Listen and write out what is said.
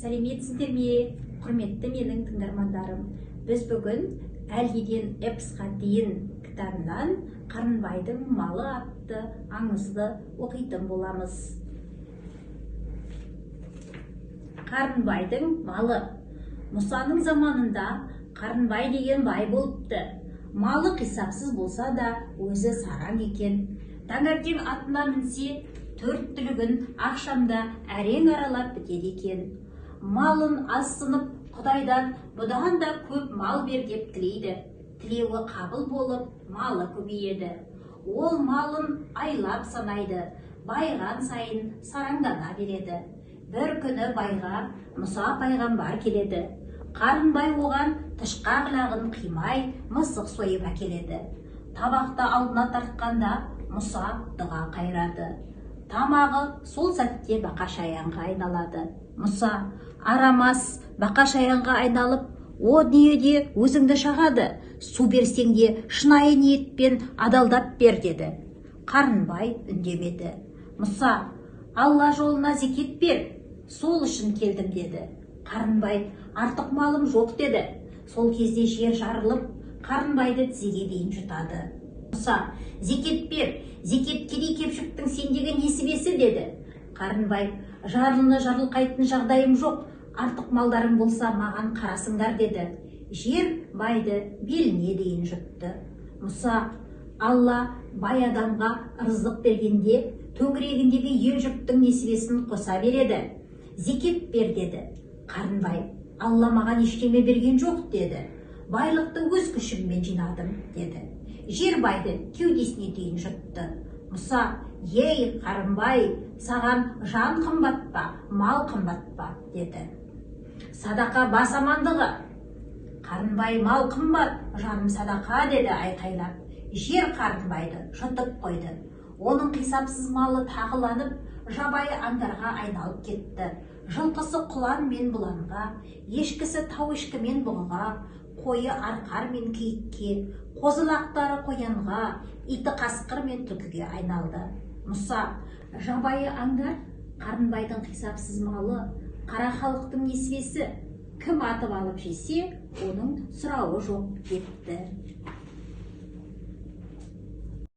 Сәлеметсіздер ме, құрметті менің тыңдармандарым! Біз бүгін Әлдиден эпосқа дейін кітабынан Қарынбайдың малы атты аңызды оқитын боламыз. Қарынбайдың малы. Мұсаның заманында Қарынбай деген бай болыпты. Малы қисапсыз болса да, өзі сараң екен. Таңертең атына мінсе, төрт түлігін ақшамда әрең аралап бітеді екен. Малын азсынып, Құдайдан бұдан да көп мал бер деп тілейді. Тілеуі қабыл болып, малы көбейеді. Ол малын айлап санайды, байыған сайын сараңдана береді. Бір күні байға Мұса пайғамбар келеді. Қарынбай оған тышқақ лағын қимай, мысық сойып әкеледі. Табақты алдына тартқанда Мұса дұға қайырады. Тамағы сол сәтте бақа-шаянға айналады. Мұса: "Арамас бақа-шаянға айналып, о дүниеде өзіңді шағады, су берсең де шынайы ниетпен адалдап бер", – деді. Қарынбай үндемеді. Мұса: "Алла жолына зекет бер, сол үшін келдім", – деді. Қарынбай: "Артық малым жоқ", – деді. Сол кезде жер жарылып, Қарынбайды тізеге дейін жұтады. Мұса: "Зекет бер, зекет кедей-кепшіктің сендегі несібесі", – деді. Қарынбай: "Жарлыны жарылқайтын жағдайым жоқ, артық малдарың болса, маған қарасыңдар", – деді. Жер байды беліне дейін жұтты. Мұса: "Алла бай адамға ырыздық бергенде, төңірегіндегі ел-жұрттың несібесін қоса береді, зекет бер", – деді. Қарынбай: "Алла маған ештеме берген жоқ", – деді. "Байлықты өз күшіммен жинадым", – деді. Жер байды кеудесіне дейін жұтты. Мұса: "Ей, Қарынбай, саған жан қымбат па, мал қымбат па?" – деді. Садақа бас амандығы. Қарынбай: "Мал қымбат, жаным садақа", – деді айқайлап. Жер Қарынбайды жұтып қойды. Оның қисапсыз малы тағыланып, жабайы аңдарға айналып кетті. Жылқысы құлан мен бұланға, ешкісі тау ешкі мен бұғыға, қойы арқар мен киікке, қозы-лақтары қоянға, иті қасқыр мен түлкіге айналды. Мұса: "Жабайы аңдар Қарынбайдың қисапсыз малы, қара халықтың несібесі. Кім атып алып жесе, оның сұрауы жоқ", – депті.